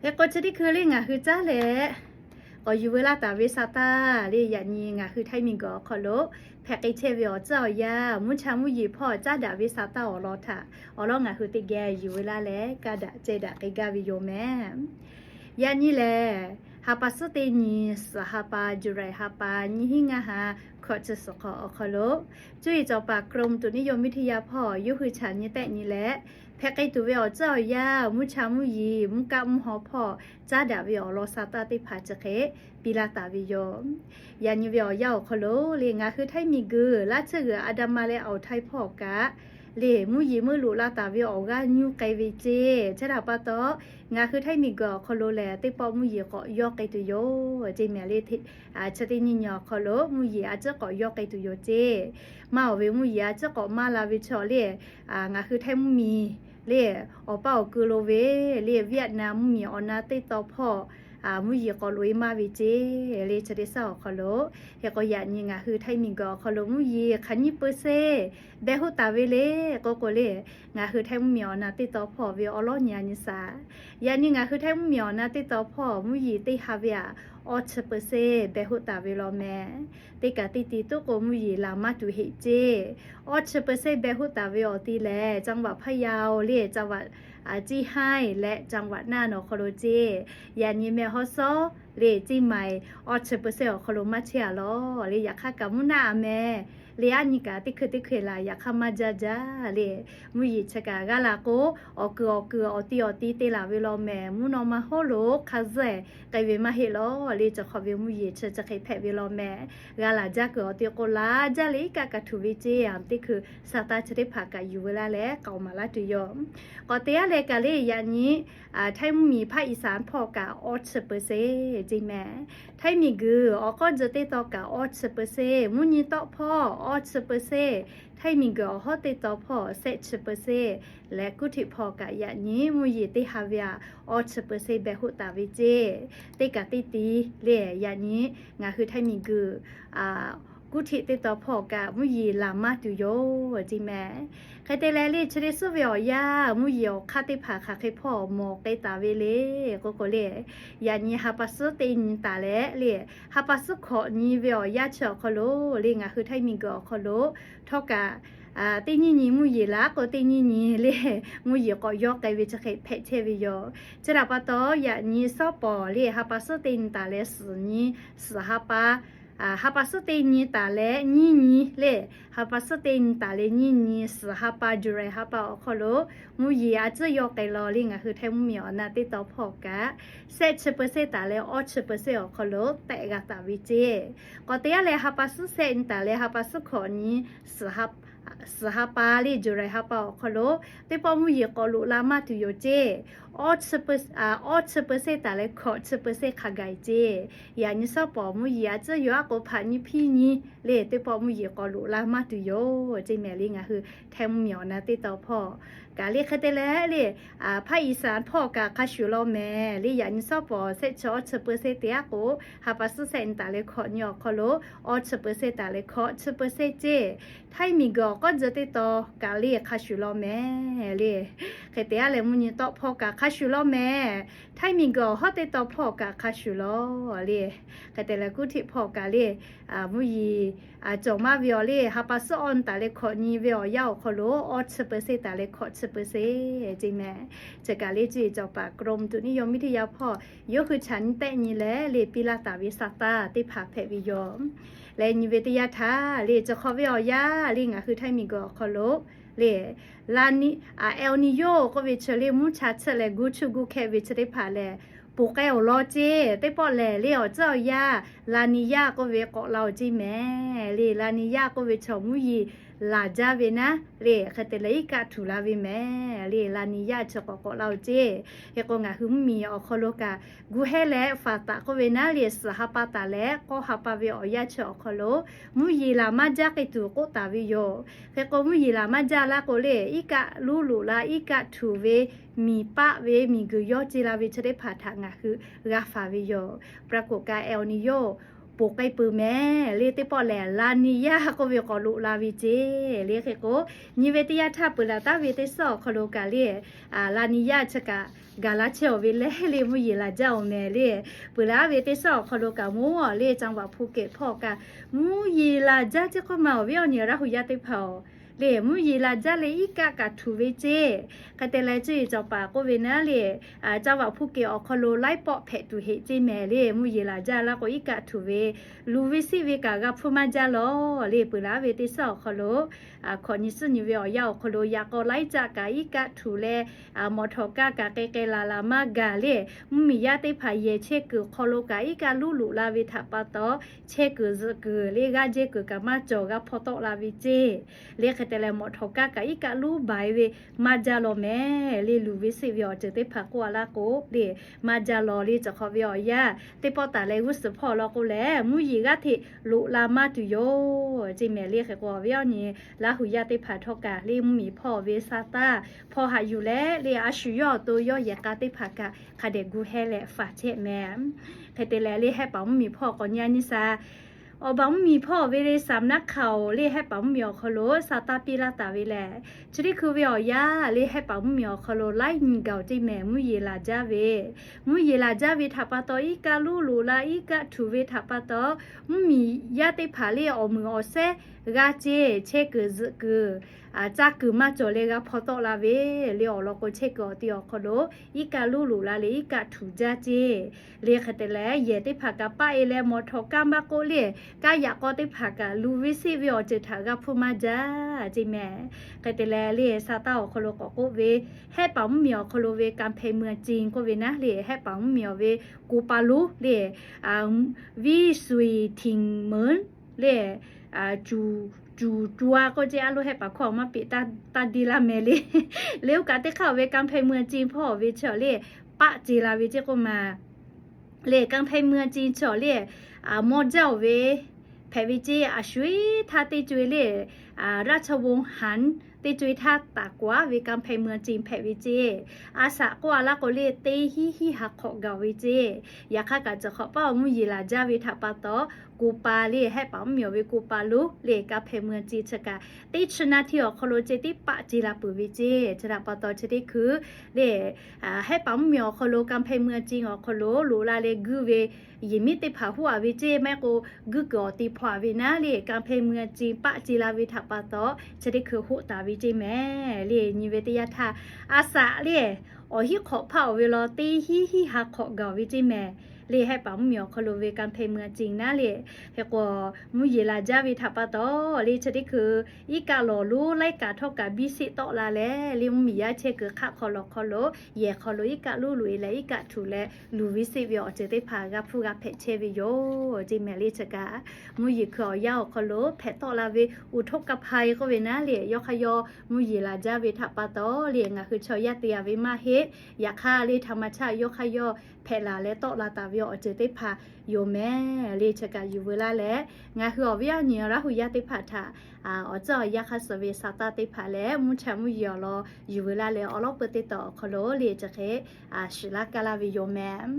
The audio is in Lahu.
Hk'e k'o chi teˇ hkui le ngaˬ hui caˉ leh k'awꞈ yuˬ veu laˇ taˍ ve sa taˇ le, yaꞈ nyi ngaˬ hui Htaiˇ miˬguiˬ awˬ hk'aw lo hpehꞈ k'ai chehˇ ve awˬ tcuhˉ awˬ yanˇ, mvuhˇ cha mvuhˇ yeˬ hpawˇ caˉ daꞈ ve sa taˇ awˬ lawn htaꞈ awˬ lawˉ ngaˬ hui teˇ geh yuˬ veu laˇ leh kaˇ daꞈ ceh daꞈ k'ai gaˇ ve yoˬ mehˍ. Yaꞈ nyi lehˬ, ha pa suhˉ teˇ nyi, suhˍ ha pa, July ha pa, nyiˇ hinˉ ngaˇ ha, hkawꞈ chi suhˍ hk'awꞈ awˬ hk'aw lo, cuˇ yiˍ cawˬ paˍ กรมอุตุนิยมวิทยา hpawˇ yawˇ hui chaꞈ nyi tehˆ nyi leh, hpehꞈ k'ai tuˬ ve awˬ tcuhˉ awˬ yanˇ, mvuhˇ cha mvuhˇ yeˬ, mvuhˇ kaˆ mvuhˇ haw hpawˇ caˉ daꞈ ve awˬ lawn sa taˇ teˇ hpaˍ chi hk'e piˇ laˇ taˍ ve yoˬ. Yaꞈ nyi ve awˬ yanˇ awˬ hk'aw lo le ngaˬ hui Htaiˇ miˬguiˬ laˇ tsuhˇ g'uiˬ a da ma leh awˬ Htaiˇ hpawˇ kaꞈ le mvuhˇ yeˬ meuˇ loꞈ la taˍ ve awˬ g'aˇ nyuˇ k'ai ve ceˇ. Chi htaꞈ pa taw, ngaˬ hui Htaiˇ miˬguiˬ awˬ hk'aw lo lehˬ teˇ pawˆ mvuhˇ yeˬ k'awꞈ yawˇ k'ai tuˬ yoˬ ceˇ mehˍ le. Chi teˇ nyi nyi awˬ hk'aw lo mvuhˇ yeˬ a ciˉ k'awꞈ yawˇ k'ai tuˬ yoˬ ceˇ. Maˇ awˬ ve mvuhˇ yeˬ a ciˉ k'awꞈ maˇ la ve chaw le ngaˬ hui Htaiˇ mvuhˇ miˬ le awˬ paˇ awˬ keu lo ve le Vietnam mvuhˇ miˬ awˬ na teˇ taw hpawˇ mvuhˇ yeˬ k'awꞈ loꞈ e maˇ ve ceˇ le. Chi teˇ suhˉ awˬ hk'aw lo, hk'e k'o yaꞈ nyi ngaˬ hui Htaiˇ miˬguiˬ awˬ hk'aw lo mvuhˇ yeˬ hk'aˬ nyiˇ เปอร์เซ็นต์ beh hoˆ taˍ ve le. K'o k'o le, ngaˬ hui Htaiˇ mvuhˇ miˬ awˬ na teˇ taw hpawˇ ve awˬ lawˉ nyi a nyi shaˍ. Yaꞈ nyi ngaˬ hui Htaiˇ mvuhˇ miˬ awˬ na teˇ taw hpawˇ mvuhˇ yeˬ teˇ ha ve aꞈ awˇ chi เปอร์เซ็นต์ beh hoˆ taˍ ve law mehˍ. Teˇ kaꞈ teˇ ti toˆ k'o mvuhˇ yeˬ laˬ maˇ tuˬ heˆ ceˇ. Awˇ chi เปอร์เซ็นต์ beh hoˆ taˍ ve awˬ ti lehˬ จังหวัดพะเยา le จังหวัด จีน lehˬ จังหวัดน่าน awˬ hk'aw lo ceˇ. Yaꞈ nyi แม่ฮ่องสอน le เชียงใหม่ awˇ chi เปอร์เซ็นต์ awˬ hk'aw lo maˇ chehˇ a law le. Yaꞈ hk'aˇ kaꞈ mvuhˇ naˆ a meh le aˉ nyi kaꞈ teˇ hkui teˇ hkui laˬ yaꞈ hk'aˇ maˇ jaˇ jaˇ le. Mvuhˇ yeˬ chi kaꞈ g'a laˬ k'o, awˬ kuiˬ awˬ kuiˬ awˬ ti awˬ ti te laˬ ve law mehˍ. Mvuhˇ naw ma hawˉ lo hk'a zuhˆ k'ai ve maˇ heˆ law le. Chi hk'awꞈ ve mvuhˇ yeˬ chi chi hk'e hpehꞈ ve law mehˍ. G'a laˬ jaˇ kuiˬ awˬ ti k'o laˬ jaˇ le iˉ kaˆ kaꞈ htuꞈ ve ceˇ. Teˇ hkui sa taˇ chi teˇ hpaˍ kaꞈ yuˬ veu laˇ leh k'aoˍ maˍ laˇ tuˬ yoˬ. K'awꞈ te aˉ leh kaꞈ le yaꞈ nyi Htaiˇ mvuhˇ miˬ ภาคอีสาน hpawˇ kaꞈ awˇ chi เปอร์เซ็นต์ ceˇ mehˍ. Htaiˇ miˬguiˬ awˬ k'awˇ jeu teˇ taw kaꞈ awˇ chi เปอร์เซ็นต์, mvuhˇ nyi tawˆ hpawˇ awˇ chi เปอร์เซ็นต์, Htaiˇ miˬguiˬ awˬ hawˉ teˇ taw hpawˇ shehˆ chi เปอร์เซ็นต์ leh kuˉ htiꞈ hpawˇ kaꞈ yaꞈ nyi mvuhˇ yeˬ teˇ ha ve aꞈ awˇ chi เปอร์เซ็นต์ beh hoˆ taˍ ve ceˇ. Teˇ kaꞈ teˇ ti le yaꞈ nyi ngaˬ hui Htaiˇ miˬguiˬ kuˉ htiꞈ teˇ taw hpawˇ kaꞈ mvuhˇ yeˬ laˬ maˇ tuˬ yoˬ ceˇ mehˍ. Hk'e te leh le chi teˇ suhˉ ve awˬ yanˇ mvuhˇ yeˬ awˬ hk'aˇ teˇ hpaˍ hk'aˬ hk'e hpawˇ mawˬ k'ai taˍ ve le. K'o k'o le, yaꞈ nyi ha pa suhˉ teˇ nyi taˍ leh le, ha pa suhˉ hkawꞈ nyi ve awˬ yanˇ chi awˬ hk'aw lo le ngaˬ hui Htaiˇ miˬguiˬ awˬ hk'aw lo htawˇ kaꞈ teˇ nyiˇ nyi mvuhˇ yeˬ laˬ k'o teˇ nyiˇ nyi le mvuhˇ yeˬ k'awꞈ yawˇ k'ai ve chi hk'e hpehꞈ chehˇ ve yoˬ. Chi htaꞈ pa taw yaꞈ nyi suhˉ pawˍ le ha pa suhˉ teˇ nyi taˍ leh suhˍ nyi, suhˍ ha pa ha pa suhˉ teˇ nyi taˍ leh nyiˇ nyi le, ha pa suhˉ teˇ nyi taˍ leh nyiˇ nyi suhˍ ha pa July ha pa awˬ hk'aw lo mvuhˇ yeˬ a ciˉ yawˇ k'ai law le ngaˬ hui Htaiˇ mvuhˇ miˬ awˬ na teˇ taw hpawˇ kaꞈ shehˆ chi เปอร์เซ็นต์ taˍ leh awˇ chi เปอร์เซ็นต์ awˬ hk'aw lo tehꞈ g'a taˍ ve ceˇ. K'awꞈ te aˉ leh ha pa suhˉ shehˆ nyi taˍ leh ha pa suhˉ hkawꞈ nyi suhˍ ha pa le July ha pa awˬ hk'aw lo teˇ pawˆ mvuhˇ yeˬ k'awꞈ loꞈ la maˇ tuˬ yoˬ ceˇ. Awˇ chi เปอร์เซ็นต์ taˍ leh hkawꞈ chi เปอร์เซ็นต์ hk'a gaˬ ceˇ. Yaꞈ nyi suhˉ pawˍ mvuhˇ yeˬ a ciˉ yoˬ aˉ k'o hpaꞈ nyi hpiˇ nyi le teˇ pawˆ mvuhˇ yeˬ k'awꞈ loꞈ la maˇ tuˬ yoˬ ceˇ mehˍ le ngaˬ hui Htaiˇ mvuhˇ miˬ awˬ na teˇ taw hpawˇ kaꞈ le hk'e te leh le ภาคอีสาน hpawˇ kaꞈ hk'a shuˍ law mehˍ le. Yaꞈ nyi suhˉ pawˍ shehˆ chi awˇ chi เปอร์เซ็นต์ te aˉ k'o ha pa suhˉ shehˆ nyi taˍ leh hkawꞈ nyi awˬ hk'aw lo awˇ chi เปอร์เซ็นต์ taˍ leh hkawꞈ chi เปอร์เซ็นต์ ceˇ. Htaiˇ miˬguiˬ awˬ k'awˇ jeu teˇ taw kaꞈ le hk'a shuˍ law mehˍ le. Hk'e te aˉ leh mvuhˇ nyi tawˆ hpawˇ kaꞈ hk'a shuˍ law mehˍ. Htaiˇ miˬguiˬ awˬ hawˉ teˇ taw hpawˇ kaꞈ hk'a shuˍ law le. Hk'e te leh kuˉ htiꞈ hpawˇ kaꞈ le mvuhˇ yeˬ cawˬ maˇ ve awˬ le ha pa suhˉ awˇ nyi taˍ leh hkawꞈ nyi ve awˬ yanˇ awˬ hk'aw lo awˇ chi เปอร์เซ็นต์ taˍ leh hkawꞈ chi เปอร์เซ็นต์ ceˇ mehˍ. Chi kaꞈ le cuˇ yiˍ cawˬ paˍ กรมอุตุนิยมวิทยา hpawˇ yawˇ hui chaꞈ nyi tehˆ nyi leh le piˇ laˇ taˍ ve sa taˇ teˇ hpaˍ hpehꞈ ve yoˬ. Leh nyi ve teˇ yanˇ htaˇ le chi hk'awꞈ ve awˬ yanˇ le ngaˬ hui Htaiˇ miˬguiˬ awˬ hk'aw lo le La Ni, El Niño k'oˆ ve chi le mvuhˇ cha tsuhˇ leh guˇ chuˇ guˇ hkehˇ ve chi teˇ hpaˍ lehˬ, ponˬ k'ai awˬ lawn ceˇ. Teˇ pawˆ lehˬ le awˬ tcuhˉ awˬ yanˇ La Niña k'oˆ ve k'awꞈ la-oˬ ceˇ mehˍ le. La Niña k'oˆ ve chaw mvuhˇ yeˬ laˬ jaˇ ve naˉ le hk'e te leh iˉ kaˆ htuˬ la ve mehˍ le. La Niña chi k'awꞈ k'awꞈ la-oˬ ceˇ. Hk'e k'o ngaˬ hui mvuhˇ miˬ awˬ hk'aw lo kaꞈ gu hehˉ leh faˍ taˍ k'oˆ ve naˉ le suhˍ ha pa taˍ leh k'awˇ ha pa ve awˬ yanˇ chi awˬ hk'aw lo mvuhˇ yeˬ laˬ maˇ jaˇ k'ai tuˬ k'oˆ taˍ ve yoˬ. Hk'e k'o mvuhˇ yeˬ laˬ maˇ jaˇ laˇ k'o le iˉ kaˆ luˉ loꞈ la iˉ kaˆ htuˬ ve miˬ paˆ ve miˬ guiˬ yawˇ ce la ve chi teˇ hpaˍ htaꞈ ngaˬ hui g'a faˍ ve yoˬ. ปรากฏการณ์ El Niño ponˬ k'ai peuˬ mehˍ le. Teˇ pawˆ lehˬ, La Niña k'oˆ ve k'awꞈ loꞈ la ve ceˇ le. Hk'e k'o, nyi ve teˇ yanˇ htaˇ peuˬ laˬ taˉ ve teˇ suhˉ awˬ hk'aw lo kaꞈ le, La Niña chi kaꞈ gaˬ la chehˇ-oˬ ve leh le, mvuhˇ yeˬ laˬ jaˇ-oˬ mehˍ le. Peuˬ laˬ ve teˇ suhˉ awˬ hk'aw lo kaꞈ mvuhˇ le, จังหวัดภูเก็ต hpawˇ kaꞈ mvuhˇ yeˬ laˬ jaˇ ceˇ k'oˆ ma awˬ viˉ awˬ nyi Laˇ hu yaˇ teˇ hpaˍ le, mvuhˇ yeˬ laˬ jaˇ le iˉ kaˆ kaꞈ htuꞈ ve ceˇ. Hk'e te leh, cuˇ yiˍ cawˬ paˍ k'oˆ ve naˉ le, จังหวัดภูเก็ต awˬ hk'aw lo laiˉ pawˆ hpehꞈ tuˬ heˆ ceˇ mehˍ le. Mvuhˇ yeˬ laˬ jaˇ laˇ k'o, iˉ kaˆ htuꞈ ve, luˬ ve seˆ ve kaꞈ g'a hpfuhˇ maˇ jaˇ lawˬ le. Peuˬ laˬ ve teˇ suhˉ awˬ hk'aw lo, hkawꞈ nyi suhˉ nyi ve awˬ yanˇ awˬ hk'aw lo yaꞈ k'aw laiˉ caˆ kaꞈ iˉ kaˆ htuꞈ leh, mawˬ htawˍ kaˇ kaꞈ k'ai k'ai laˬ laˬ maˇ gaˬ le. Mvuhˇ miˬ yaˇ teˇ hpaˍ yehˬ chehˇ kuiˬ hk'aw lo kaꞈ iˉ kaˆ luˉ loꞈ la ve htaꞈ pa taw, chehˇ kuiˬ zuhꞈ kuiˬ le g'aˇ jehˇ kuiˬ kaꞈ maˇ cawˬ g'a hpaw tawˆ la ve ceˇ. Le hk'e te leh, mawˬ htawˍ kaˇ kaꞈ iˉ kaˆ luˉ baiˍ ve maˇ jaˇ lawˬ mehˍ le. Luˬ ve seˆ ve awˬ ceuˬ teˇ hpaˍ k'oˆ a laˇ k'o le, maˇ jaˇ lawˬ le. Cawˬ hk'awꞈ ve awˬ yanˇ teˇ pawˆ taˍ leh g'uˇ suhˍ hpawˇ law k'o lehˬ, mvuhˇ yeˬ g'aˇ hteꞈ loꞈ la maˇ tuˬ yoˬ ceˇ mehˍ le. Hk'e k'o awˬ viˉ awˬ nyi Laˇ hu yaˇ teˇ hpaˍ htawˇ kaꞈ le, mvuhˇ miˬ hpawˇ ve sa taˇ hpawˇ haꞈ yuˬ leh le, a shu yawˇ awˬ to yawˇ yehˬ k'a teˇ hpaˍ kaꞈ hk'a dehꞈ gu heh leh faˍ chehˇ mehˍ. Hk'e te leh le, Hehˆ paˍ mvuhˇ miˬ hpawˇ k'awꞈ nyi a nyi sa awˬ baˬ mvuhˇ miˬ hpawˇ ve le, สำนักข่าว le, Hehˆ paˍ mvuhˇ miˬ awˬ hk'aw lo sa taˇ piˇ laˇ taˍ ve lehˬ, chi teˇ hkui ve awˬ yanˇ le, Hehˆ paˍ mvuhˇ miˬ awˬ hk'aw lo laiˉ nyi gaˬ-oˬ ceˇ mehˍ. Mvuhˇ yeˬ laˬ jaˇ ve, mvuhˇ yeˬ laˬ jaˇ ve htaꞈ pa taw iˉ kaˆ luˉ loꞈ la, iˉ kaˆ htuꞈ ve htaꞈ pa taw, mvuhˇ miˬ yaˇ teˇ hpaˍ le awˬ muiˬ awˬ shehˉ g'aˇ ceˇ, chehˇ kuiˬ zuhꞈ kuiˬ, caˇ kuiˬ maˇ cawˬ leh g'a hpaw tawˆ la ve le. Awˬ lawn k'o, chehˇ kuiˬ awˬ ti awˬ hk'aw lo iˉ kaˆ luˉ loꞈ la leh iˉ kaˆ htuꞈ jaˇ ceˇ. Le hk'e te leh, yehˬ teˇ hpaˍ kaꞈ paˆ e leh mawˬ htawˍ kaˇ maˇ k'oˆ le, kaˇ yaꞈ k'aw teˇ hpaˍ kaꞈ luˬ ve seˆ ve awˬ ceuˬ htaꞈ g'a hpfuhˇ maˇ jaˇ ceˇ mehˍ. Hk'e te leh le, sa taˇ awˬ hk'aw lo k'awꞈ k'oˆ ve, Hehˆ paˍ mvuhˇ miˬ awˬ hk'aw lo ve กำแพงเมืองจีน k'oˆ ve naˉ le, Hehˆ paˍ mvuhˇ miˬ awˬ ve โกปาลุ le, วิสุทธิเมือง le, cuˬ cuˬ cua k'oˆ ceˇ, a loˉ Hehˆ paˍ hkawˇ maˇ peꞈ taˇ deˇ laˇ mehˍ le. Le, oˇ kaꞈ teˇ hk'aˇ awˬ ve กำแพงเมืองจีน hpawˇ awˬ ve chi awˬ le, paˆ ce la ve ceˇ k'oˆ ma le, กำแพงเมืองจีน chi awˬ le, mawˇ jaˇ awˬ ve hpehꞈ ve ceˇ. A shu iˉ htaˇ teˇ co e le, ราชวงศ์ฮัน teˇ co e htaˇ taˍ k'oꞈ-aˉ ve กำแพงเมืองจีน hpehꞈ ve ceˇ. A shaꞈ k'oˆ a laˇ k'o le, teˇ hinˉ hinˉ ha hk'awꞈ gaˬ ve ceˇ. Yaꞈ hk'aˇ kaꞈ cawˬ hk'awꞈ paˇ awˬ mvuhˇ yeˬ laˬ jaˇ ve htaꞈ pa taw, โกปาลุ le, Hehˆ paˍ mvuhˇ miˬ awˬ ve โกปาลุ le, กำแพงเมืองจีน chi kaꞈ teˇ chi นาที awˬ hk'aw lo ceh tiˉ paˆ ce la peuˬ ve ceˇ. Chi htaꞈ pa taw chi teˇ hkui le, Hehˆ paˍ mvuhˇ miˬ awˬ hk'aw lo กำแพงเมืองจีน awˬ hk'aw lo loꞈ la leh guˇ ve yehˬ miˉ teˇ hpaˍ huˉ a ve ceˇ, maˇ heˆ k'o guˇ kuiˬ awˬ ti hpaw a ve naˉ le, กำแพงเมืองจีน paˆ ce la ve htaꞈ pa taw, chi teˇ hkui hoˆ taˍ ve ceˇ mehˍ le. Nyi ve teˇ yanˇ htaˇ, a shaꞈ le, awˬ hinˉ hk'awꞈ hpaˇ awˬ ve law teˇ hinˉ hinˉ ha hk'awꞈ gaˬ ve ceˇ mehˍ le. Hehˆ paˍ mvuhˇ miˬ awˬ hk'aw lo ve กำแพงเมืองจีน naˉ le, hk'e k'o mvuhˇ yeˬ laˬ jaˇ ve htaꞈ pa taw le, chi teˇ hkui iˉ kaˆ lawˬ lonˉ laiˉ kaꞈ htawˇ kaꞈ biˇ seˆ tawˆ la leh le, mvuhˇ miˬ yaˇ chehˇ kuiˬ hk'aˆ hk'aw lo hk'aw lo, yehˬ hk'aw lo iˉ kaˆ luˉ loꞈ e leh iˉ kaˆ htuꞈ leh luˬ ve seˆ ve awˬ ceuˬ teˇ hpaˍ g'a hpfuhˇ g'a hpehꞈ chehˇ ve yoˬ ceˇ mehˍ le. Chi kaꞈ mvuhˇ yeˬ hkui awˬ yanˇ awˬ hk'aw lo hpehꞈ tawˆ la ve อุทกภัย k'oˆ ve naˉ le, yawˇ hk'aˇ yawˇ mvuhˇ yeˬ laˬ jaˇ ve htaꞈ pa taw le, ngaˬ hui chaw yaˇ te a ve maˇ heˆ. Yaꞈ hk'aˇ le, ธรรมชาติ yawˇ hk'aˇ yawˇ hpehꞈ laˬ leh tawˆ la taˍ ve awˬ ceuˬ teˇ hpaˍ yoˬ mehˍ le. Chi kaꞈ yuˬ veu laˇ leh, ngaˬ hui awˬ viˉ awˬ nyi Laˇ hu yaˇ teˇ hpaˍ htaꞈ awˬ tcuhˉ awˬ yanˇ hk'aˇ suh ve sa taˇ teˇ hpaˍ leh mvuhˇ cha mvuhˇ yeˬ awˬ lawn yuˬ veu laˇ leh, awˬ lawn peu teˇ tawˬ awˬ hk'aw lo le chi hk'e shiˍ laˇ kaˇ laˇ ve yoˬ mehˍ.